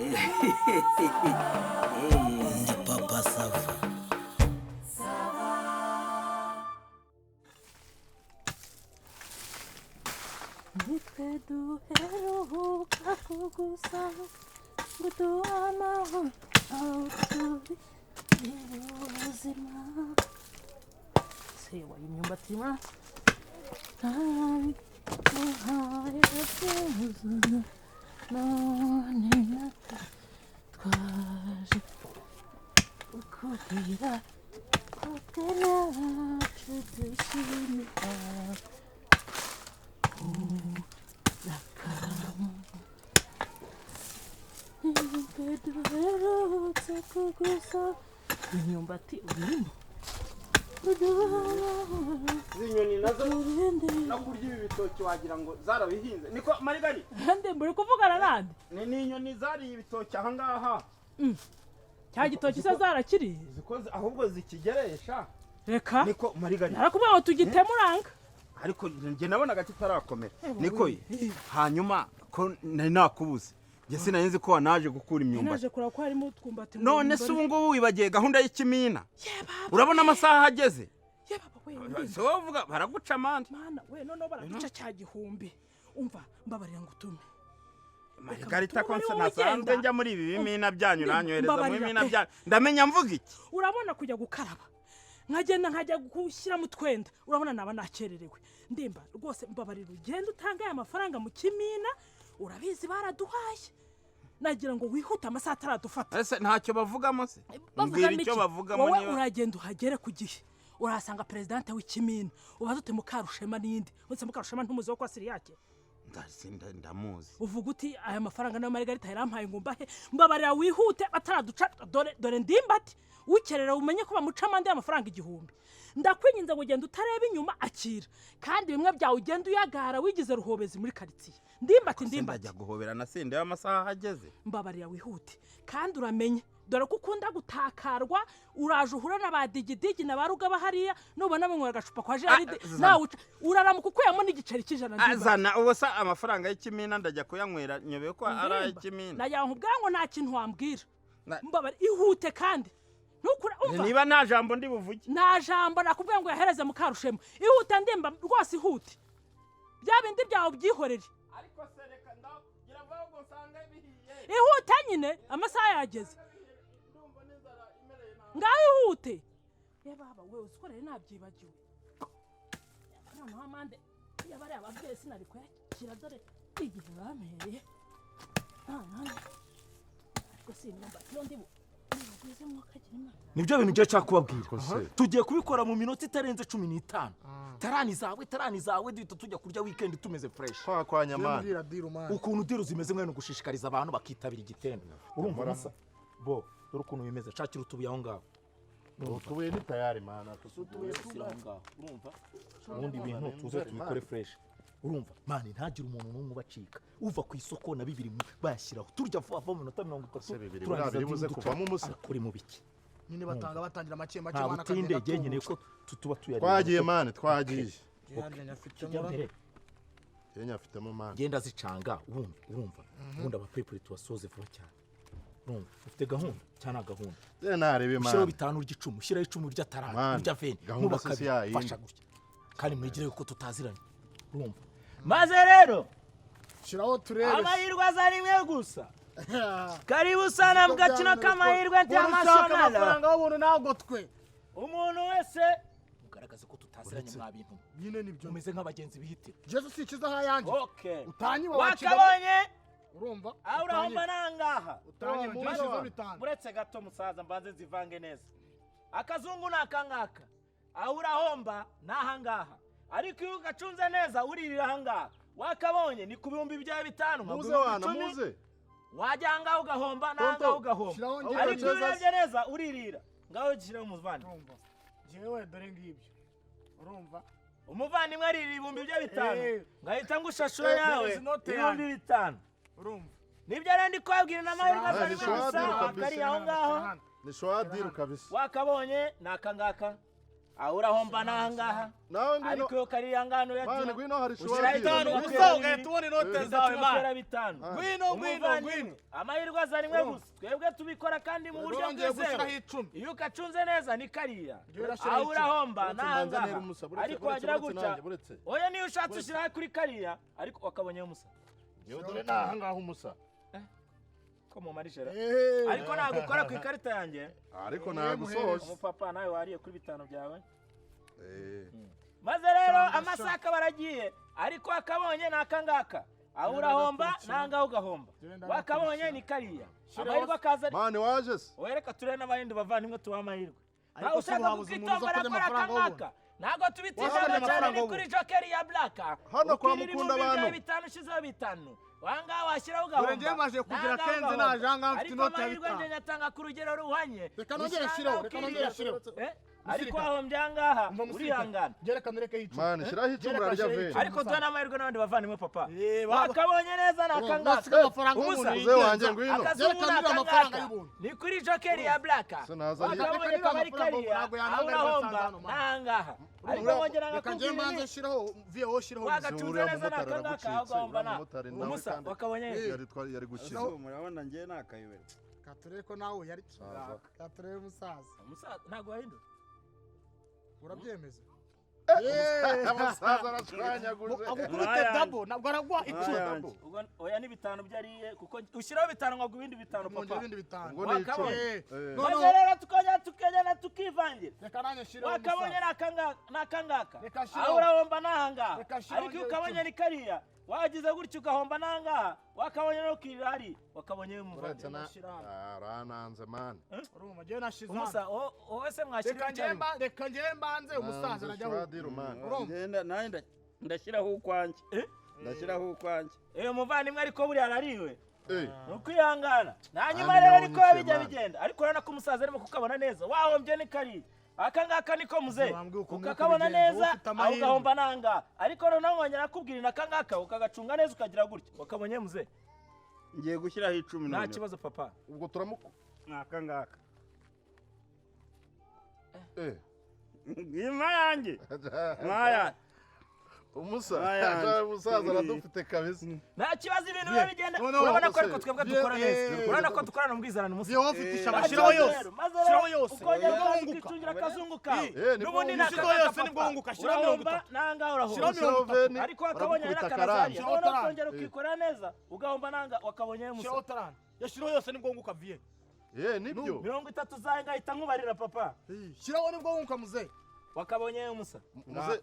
Ndi Papa Sava. Nitwe duheruka kugusaba ngo uduhe amahoro aho turi ubuzima. Se wayo imyumbati ma none natwe twaje kukubwira ko twe nacu dushimira. Duherutse kugusa imyumbati urimo. Izi nyoni nazo no kurya ibi bitoki wagira ngo zarabihinze, niko Marigari? Nde muri kuvugana nande? Ni inyoni zariye ibitoki aha ngaha. Cya gitoki se zarakiriye? Zikoze ahubwo zikigeresha. Reka. Niko Marigari? Narakubwira ngo tugitemuranga. Ariko njye nabonaga kitarakomera, niko ye. Hanyuma ko nari nakubuze, njye sinari nzi ko wanaje gukura imyumbati. Naje kureba ko harimo utwumbati ngo None se ubu ngubu wibagiye gahunda y'ikimina? Urabona amasaha ageze. Yebaba we! Si wowe uvuga, baraguca amande. Mana we, noneho baraduca cya gihumbi. Umva, mbabarira ngo utume. Marigarita, ko Reka nsa ngutume, nasanzwe ugenda. njya muri ibi bimina byanyu, uranyohereza mu Mbabarira bimina pe. byanyu, ndamenya mvuga iki? Urabona kujya gukaraba nkagenda nkajya gushyiramo utwenda, urabona naba nakererewe. Ndimba rwose, mbabarira ugenda utange aya mafaranga mu kimina, urabizi baraduhaye. Nagira ngo wihute amasaha ataradufata. Ese ntacyo bavugamo se? Bavugamo Mbwira icyo iki? bavugamo. Wowe Niba uragenda uhagere ku gihe, urahasanga perezidante w'ikimina, ubaze uti Mukarushema n'indi uretse Mukarushema ntumuzi wo kwa Siriyake? Ndamuzi. Uvuga uti aya mafaranga nayo Marigarita yarampaye ngo mbahe, mbabarira wihute ataraduca. Dore dore ndimbati ukerera, umenye ko bamuca amande y'amafaranga 1000. Ndakwinginze ngo ugenda utareba inyuma, akira kandi bimwe byawe ugenda uyagara wigize ruhobezi muri karitsiye. Ndimbati, ndimbati! Ndajya guhobera na sinde y'amasaha ageze. Mbabarira wihute kandi uramenye, dore ko ukunda gutakarwa. Uraje uhura na ba Digidigi na ba Rugaba hariya, nubona banywera agacupa kwa Gerard. Ah, zana. Nawe uraramuka ukuyemo n'igiceri cy'ijana, ndimbati. Azana ubu se amafaranga y'ikimina ndajya kuyanywera nyobeye ko ari Ndimba. ay'ikimina? Nagira ngo ubwangu nta kintu wambwira. Na- Mbabare ihute kandi ntukure, umva. Niba nta jambo ndi buvuge. Nta jambo, nakubwiye ngo yahereze Mukarushema. Ihute ndimba, rwose ihute, bya bindi byawe ubyihorere. Ariko se reka ndagira ngo nsange bihiye. Ihute nyine, amasaha yageze. Ndumva n'inzara imereye nabi. Ngaho ihute. Ye baba we, uzi ko rero nabyibagiwe? Noneho amande yabariya ababyeyi sinari kuyakira, dore igihe bampereye. None ariko si imyumbati yo ndibu nibugwize mwakagira Imana. Nibyo bintu ngiye nshaka kubabwira. Tugiye kubikora mu minota itarenze 15. Tarani zawe, tarani zawe, duhita tujya kurya weekend tumeze fresh. Kwa kwa nyamani. Mbwira deal, man. Ukuntu deal zimeze mwene, gushishikariza abantu bakitabira igitendo, urumva musa bo? Dore ukuntu bimeze, shakira utubuye aho ngaho. Utubuye ni tayari, mana. Utubuye tushyira aho ngaho, urumva? Ubundi ibintu tuze tubikore fresh, urumva man? Ntagire umuntu n'umwe ubacika. Uva ku isoko na bibiri bayashyiraho, turya vuba vuba mu minota 30. Se bibiri Turangiza buriya biri buze duca. kuvamo umusa? Arakora mu biki? Nyine batanga, batangira make make. Nta Mana, butinde. akagenda Njye nkeneye ko tuba tuyareba. Twagiye man, twagiye. Kijya mbere. Kenya afitemo, man. Genda zicanga, urumva? Urumva, ubundi abapeperi tubasoze vuba cyane, urumva? Ufite gahunda cyangwa nta gahunda? Je narebe Ushyiraho man. 5 urya 10, ushyiraho 10 urya tarani. Man, Urya 20. gahunda Nkuba se si kabiri. yayindi. Fasha gutya kandi mwigire ko tutaziranye, urumva? Maze rero Shyiraho turebe. Amahirwe aza rimwe gusa. Karibu sana mu gakino k'amahirwe international. Amafaranga y'ubuntu ntabwo twe. Umuntu wese Mugaragaze ko tutaziranye mwa bintu. Nyine nibyo. Mumeze nk'abagenzi bihitira. Jesu si ikiza ahanyange. Okay. Utanyiba wakigabo. Wakabonye? Urumva? Aho urahomba nangaha. Utanyiba Maze nshyizeho 5. Buretse gato musaza, mbanze nzivange neza. Akazungu ni akangaka, aho urahomba ni ahangaha, ariko iyo ugacunze neza uririra ahangaha. Wakabonye? Ni ku bihumbi byawe 5 nka Muze ibihumbi wana 10. Muze. Wajya ahangaha ugahomba n'ahangaha ugahomba, Shyiraho njyewe. ariko iyo Cheza. urebye neza uririra. Ngaho gishyiraho umuvandimwe. Urumva, jewe dore ngibyo, urumva? Umuvandimwe aririra ibihumbi bye 5. Eh. Ngahita ngushashura Eh, yawe there is no ibihumbi 5. Urumva? Nibyo rero ndi kubabwira n'amahirwe Ah, asa ni rimwe shwa gusa deal kabisa. akari aho ngaho. Ni shwa deal kabisa. Wakabonye? Ni akangaka. Aho urahomba n'ahangaha. Nawe ngwino. Ariko iyo kariya ngano Mani yagira ngwino hari Ushyiraho shuwadi. itanu, Umusa ugahita ubona inote zawe mani. bitanu. Ngwino ngwino ngwino. Amahirwe aza rimwe gusa. Twebwe tubikora kandi mu buryo Wongeye gushyiraho bwizewe. 10. Iyo ukacunze neza ni kariya. Urashyiraho Aho icumi. urahomba Uretse mbanza n'ahangaha. ntere umusa, buretse- Ariko buretse- wagira buretse gutya. nanjye, buretse. Oya niyo ushatse ushyiraho kuri kariya ariko wakabonyeho umusa. Yewe dore ni ahangaha umusa. Ko mu marijera. Ariko ntabwo ukora ku ikarita yanjye. Ariko nagusoje. Umupapa nawe wariye kuri 5 byawe. Eh. Maze rero amasaka baragiye ariko akabonye ni akangaka. Aho urahomba nangaho ugahomba. Wakabonye ni kariya. Amahirwe akaza. Mani waje se? Wereka turebe n'abandi bavandimwe tubaha amahirwe. Ariko Nawe se ushaka ubu habuze umuntu uza kukitombora kurya akora amafaranga akangaka. Ntabwo tubitindaho Wabonye cyane amafaranga ni ubu. kuri jokeri ya blaka. Hano kwa Ukirira Mukunda ibihumbi byawe abantu. 5 ushizeho 5. Wangaha washyiraho ugahomba. Dore njyewe maje kugira Nangaha kenze ugahomba. naje ahangaha mfite Ariko inoti ya amahirwe 5. njye nyatanga ku rugero ruhanye. Reka nongere Ushyira nshireho, ahangaha reka nongere ukirira. nshireho. Eh? Ariko wahombye ahangaha urihangana. Reka nureke icumi. Mani shyiraho icumi urarya veni. Ariko duhe n'amahirwe n'abandi bavandimwe papa. Wakabonye neza ni akangaka. Nasiga amafaranga y'umuntu Umusa. Muze wanjye ngwino. Akazungu Reka ni nurire amafaranga akangaka. y'ubuntu. Ni kuri jokeri ya blaka. Se naza ari- Wakabonye Reka kaba ari nurire amafaranga kariya. ntabwo Aho yananga urahomba nsanze hano, man. n'ahangaha. Ariko wongera Reka njyewe nkakubwira mbanze ibi. nshireho mviye wowe ushireho. Wagatunze Uriya neza ni mumotari akangaka aragucitse, aho ugahomba uriya na. mumotari nawe Umusa kandi wakabonye. Yari gukina. Murabona njye nakayobera. Katurebe ko nawe yari Saza. katurebe umusaza. Umusa ntabwo wahindura. Urabyemeza? Umusaza arashwanyaguje. Agukubite dabo ntabwo aragwa 10. Ubwo oya ni 5 byariye kuko ushyiraho 5 nkaguha ibindi 5 Mwongera papa. ibindi 5. Ubwo ni 10. Eh. Eh. No, Maze no. rero tukongera tukagenda tukivangira. Reka nanjye nshireho Wakabonye umusaza. n'akangaka. Reka nshireho. Aho urahomba n'ahangaha. Reka nshireho Ariko iyo njyewe ukabonye icumi. ni kariya. Wagize gutya ugahomba n'ahangaha. Wakabonye no kirira hari. Wakabonye Uretse umuvandimwe. na arananze mani. Urumva njyewe nashize hano. Umusa wowe se mwashyira Reka njyewe reka njyewe mbanze umusaza arajya aho. Shuwadiru mani. Urumva? Ngenda nanjye ndashyiraho ukwanjye. Ndashyiraho ukwanjye. Eh umuvandimwe ariko buriya arariwe. Eh. Ni ukwihangana. Hanyuma Kandi rero nawe niko unyishyuye, bijya man. bigenda. Ariko urabona ko umusaza arimo kukabona neza. Wahombye ni kariya. Aka ngaka niko muze. Wambwiye ukuntu Ukakabona ubigenza, neza ufite aho amahirwe. ugahomba n'ahangaha. Ariko noneho nkongera nakubwira aka ngaka ukagacunga neza ukagira gutya. Wakabonye muze. Ngiye gushyiraho 10 Nta none. kibazo papa. Ubwo turamuku. Aka ngaka. Eh. Ngima yanjye. Mwaya. Umusa. Aya. Umusaza aradufite kabisa. Nta kibazo ibintu biba bigenda. Noneho Urabona ko ariko se, twebwe dukora ye- neza. Urabona ko dukorana ubwizerane umusa. Viye wowe ufite ishaba Nta shyiraho kibazo yose. rero. Maze Shyiraho rero yose. ukongera Nibwo ukaza wunguka. ukicungira akazungu kawe. Eh, nibwo N'ubundi ni wunguka. Ushizeho akangaka yose nibwo papa. wunguka. Shyiraho Urahomba 30. n'ahangaha urahomba. Shyiraho Ushyiraho 30. veni, Ariko wakabonye barakubita n'akanazariya. akarande. Shyiraho Noneho tarani. ukongera ukikora neza ugahomba n'ahangaha wakabonye musa. Shyiraho tarani. Yashyiraho yose nibwo wunguka viye. Eh, nibyo. 30 zawe ngahita nkubarira papa. Shyiraho nibwo wunguka muze. Wakabonye musa. Muze.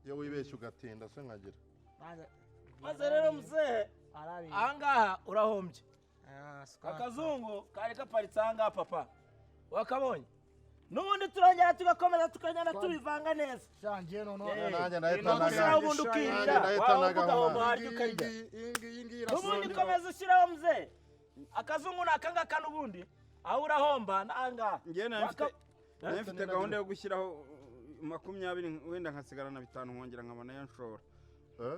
Iyo wibeshye ugatinda se nkagira. Maze rero muzehe ahangaha urahombye. Akazungu kari kaparitse ahangaha papa. Wakabonye. N'ubundi turongera tugakomeza tukagenda tubivanga neza. Shangiye noneho. Eh. Nanjye ndahita Ntabwo ushyiraho naga. ubundi ukirira. Nanjye ndahita Wahomba naga ugahomba mwana. harya ukarya. Iyi ngiyi N'ubundi irasonga. komeza ushyiraho muzehe. Akazungu ni akangaka n'ubundi. Aho urahomba n'ahangaha. Njye nari mfite gahunda yo gushyiraho 20 wenda nkasigarana 5 nkongera nkabona yo nshora.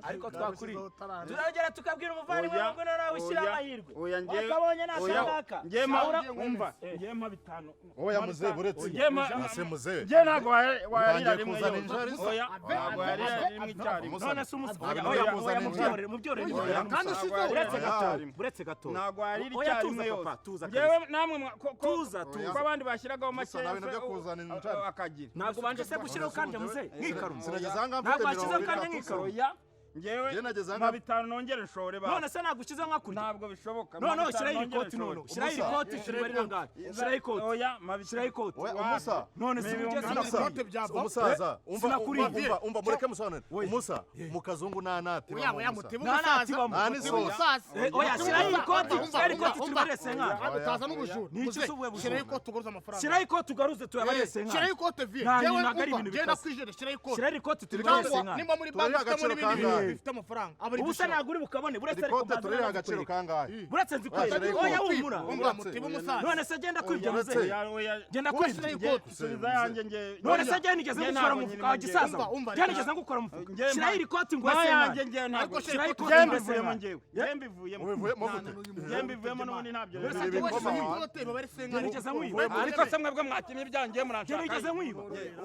Ariko twakuriye. Turongera tukabwira umuvandimwe Oya, ngo nawe ushyire oya, amahirwe. oya, njye- Wakabonye ni oya, akangaka. njye ma- Aho ura- umva, Eh. njye mpa 5. Oya muze buretse. Njye ma- Ase muze. Njye ntabwo wayarira Utangiye rimwe kuzana yose. injari se? Oya, ntabwo wayarira rimwe icyarimwe. Umusa. None se umusa. Ntabwo Oya, kuzana oya, injari. mubyorere, mubyorere. Oya, Kandi ushizeho. Uretse Oya. gato, uretse gato. Ntabwo warira Oya, icyarimwe tuza yose. papa, tuza Njyewe kabisa. namwe Tuza, ko tuza. abandi bashyiragaho Musa, makeya nawe nabyo kuzana injari. akagira. Ntabwo ubanje se gushyiraho kandi muze nkikarume. Sinageze ahangaha mfite Ntabwo washyizeho 30. kandi nkikarume. Oya, njyewe Njye nageze mpa ahangaha. 5 nongere nshore ba. None se ntabwo ushyizeho nkakurya. Ntabwo bishoboka. Mpa Noneho bitanu shyiraho iri nongere koti nshore. noneho. Shyiraho iri koti shyiraho angahe. Shyiraho ikoti. Oya, mpa bitanu. Shyiraho ikoti. Oya, umusa. None se ugeze Umusa. Inote byava. Umusaza, umva Sinakuriye. umva umva mureke musobanure. Umusa, mu kazungu nta nati. Oya oya mutiba Nta umusaza. natibamo. Nta n'isosi. Umusaza. Oya shyiraho iri koti, shyiraho iri koti Umva, tubarire senkani. Hano utaza n'ubujura. Ni iki Muze, se ubuhe bujura? Shyiraho ikote ugaruze amafaranga. Shyiraho ikoti ugaruze tuyabarire senkani. Shyiraho ikote viye. Nta Njyewe ntabwo ari umva, ibintu njyewe bikaze. nakwijere shyiraho ikote. Shyiraho iri koti tubarire Cyangwa senkani. nimba muri banki Turariha ufitemo agaciro n'ibindi kangahe? Bifite amafaranga aba ari Ubu se ntabwo uri bukabone buretse Iri ariko kote mbanza tuririha agaciro nzikwereke. kangahe? Buretse nzikwereke. Oya, Oya humura. Umva mutiba umusaza. None se genda kwibya Uretse- muzehe. Genda kwibya. Subiza yanjye nge. None se genda nigeze Nge ngukora ntabwo mu mufuka nyirimo wa nge. gisaza. Umva, umva, Genda nigeze ngukora mu mufuka. Nge Shyiraho iri koti ngo Nta ese yanjye mwana. nge ntabwo. Ariko Shyiraho ikoti Nge ngo ese mbivuyemo mwana. ngewe. Nge mbivuyemo. Ubivuyemo gute? Nge mbivuyemo n'ubundi ntabyo. Uretse Ibi ko bikoma wese wa- Ikote baba ari senkani. Nigeze nkwiba. Ariko se mwebwe mwakinnye ibyanjye Genda muranshaka. nigeze nkwiba.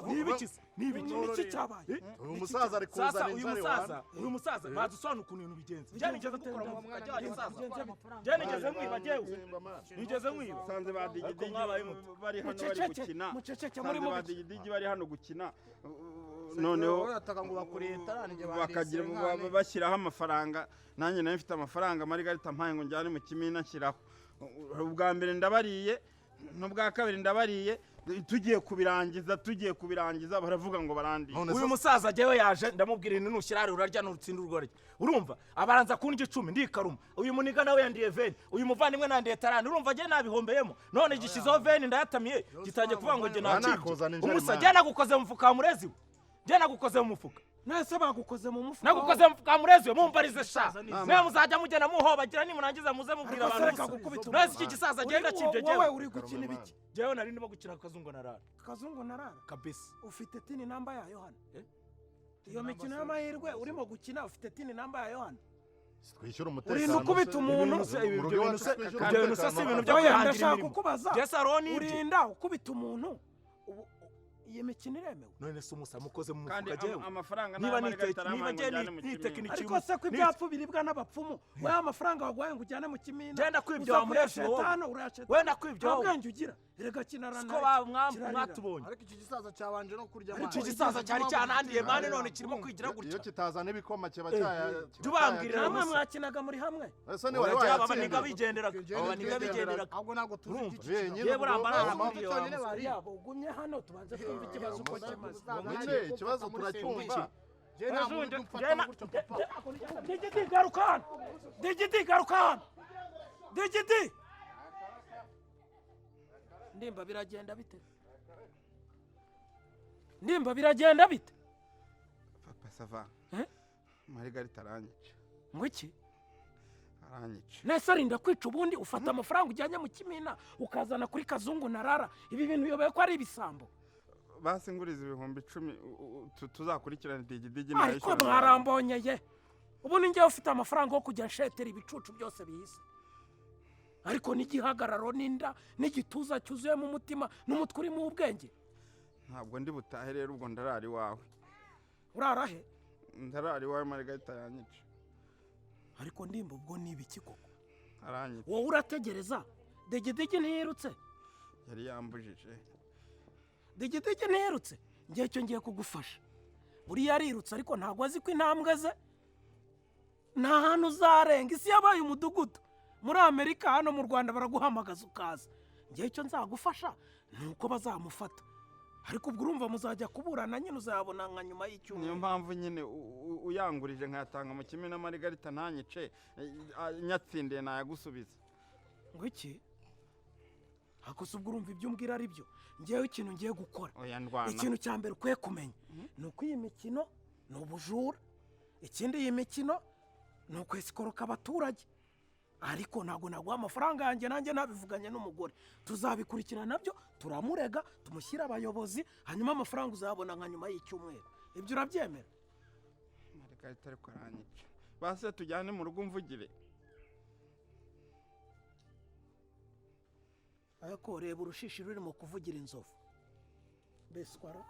Ni ibiki se? Ni ibiki? Ni iki cyabaye? Uyu musaza ari Sasa kuzana uyu inzara musaza, iwanyu. uyu musaza bazi usobanura ukuntu ibintu bigenze. Njye nigeze ngukora mu mufuka jya gisaza. Njye nigeze nkwiba jyewe. Nigeze nkwiba. Sanze ba digidigi mwabaye mute. bari hano bari Muceceke, gukina. muceceke, muri Sanze ba mu biki? digidigi bari hano gukina. Noneho Bataka ngo bakuriye tarani njye bakagira bashyiraho amafaranga, nanjye nayo mfite amafaranga Marigarita mpaye ngo njyane mu kimina nshyiraho. Ubwa mbere ndabariye n'ubwa kabiri ndabariye, tugiye kubirangiza baravuga ngo barandiye. None Uyu se musaza jyewe yaje ndamubwira intu nushyira hariya urarya n'urutsinda urwo. Urumva abaranza kundya 10 ndikaruma. Uyu muniga nawe yandiye veni, uyu muvandimwe nandiye tarani. Urumva jye nabihombeyemo. None gishyizeho veni ndayatamiye, gitangiye kuvuga ngo jye Nta nakibye. nakuzana injari Umusa mwana. jye nagukoze mu mufuka wa murezi we. Jye nagukoze mu mufuka. Nese bagukoze mu mufuka. Nagukoze mu mufuka wa murezi we mumbarize sha. Mwe muzajya mugenda muhobagira nimurangiza muze mubwira Ariko abantu. se reka gusa. gukubita None se iki gisaza genda kibye Wowe jyewe. uri gukina ibiki? Jyewe nari ndimo gukina akazungu narara. Kazungu narara. Kabisa. Ufite tini namba ya Yohana. Iyo mikino y'amahirwe urimo gukina ufite tini namba ya Yohana. Twishyura umutekano. Urinda ukubita umuntu. Mu rugo iwacu twishyura Ibyo bintu se si umutekano. ibintu byo Oya kwihangira ndashaka imirimo. kukubaza. Jye saro ni ibye. Urinda ukubita umuntu. Ubu iyi mikino iremewe. None se umusa mukoze mu Kandi mufuka jyewe. amafaranga Niba n'aya Marigarita niba arampaye ngo jye njyane mu kimina. nitekinikira Ariko se ko ibyapfu biribwa n'abapfumu, wowe amafaranga waguhaye ngo ujyane mu kimina. Genda kwibya uza wa murezi wowe. kuyashetana, urayashetana. Wenda kwibya Nta wowe. bwenge ugira. Erega kinarana. Siko mwatubonye. Ariko iki gisaza cyabanje no kurya Iki gisaza cyari cyanandiye mani none kirimo kwigira Iyo gutya. kitazana ibikoma kiba cyaya. Jya ubambwirira Namwe musa. mwakinaga muri hamwe. Ese ni wari Oya, aba baniga wayatsinda. bigenderaga. Aba baniga bigenderaga. Ahubwo ntabwo tuzi Urumva? iki Wenyine Yewe buramba ubwo- nta ubwo- nakubwiye wa musore. Yabo ugumye hano tubanze twumve ikibazo uko kimaze. Nyine ikibazo turacyumva. Jye nta muntu umfata gutyo papa. Digidi garuka hano. Digidi garuka hano. Digidi. Ndimba biragenda bite? Ndimba biragenda bite? Papa sava. Eh? Marigarita aranyica. Ngo iki? Aranyica. Nese arinda kwica ubundi ufata amafaranga ujyanye mu kimina ukazana kuri kazungu narara. Ibi bintu uyobewe ko ari ibisambo. Basi nguriza 10,000 tuzakurikirane digidigi Ariko mwarambonyeye. Ubu ni njyewe ufite amafaranga yo kujya nshetera ibicucu byose bihise. Ariko n'igihagararo n'inda n'igituza cyuzuyemo umutima n'umutwe urimo ubwenge. Ntabwo ndi butahe rero ubwo ndarara iwawe. Urara he? Ndarara iwawe Marigarita yanyica. Ariko ndimba ubwo ni ibiki koko? Aranyica. Wowe urategereza. Digidigi ntiyirutse. Yari yambujije. Digidigi ntiyirutse. Ngiye cyo ngiye kugufasha. Buriya arirutse ariko ntabwo azi ko intambwe ze nta hantu uzarenga. Isi yabaye umudugudu. Muri Amerika hano mu Rwanda baraguhamagaza ukaza. Ngiye cyo nzagufasha ni uko bazamufata. Ariko ubwo urumva muzajya kuburana nyine uzabona nka nyuma Niyo y'icyumweru. mpamvu nyine uyangurije nkayatanga mu kimina Marigarita ntanyice, nyatsindiye nayagusubiza. Ngo iki? Ariko se ubwo urumva ibyo umbwira ari byo? Ngewe ikintu ngiye gukora. Oya ndwana. Ikintu cya mbere ukwiye kumenya ni uko iyi mikino ni ubujura. Ikindi iyi mikino ni ukwesikoroka abaturage. Ariko ntabwo naguha amafaranga yanjye nanjye nabivuganye n'umugore. Tuzabikurikirana nabyo, turamurega, tumushyire abayobozi, hanyuma amafaranga uzabona nka nyuma y'icyumweru. Ibyo urabyemera? Marigarita ariko aranyica. Basi tujyane mu rugo umvugire. Ariko reba urushishi rurimo kuvugira inzovu. Beswara.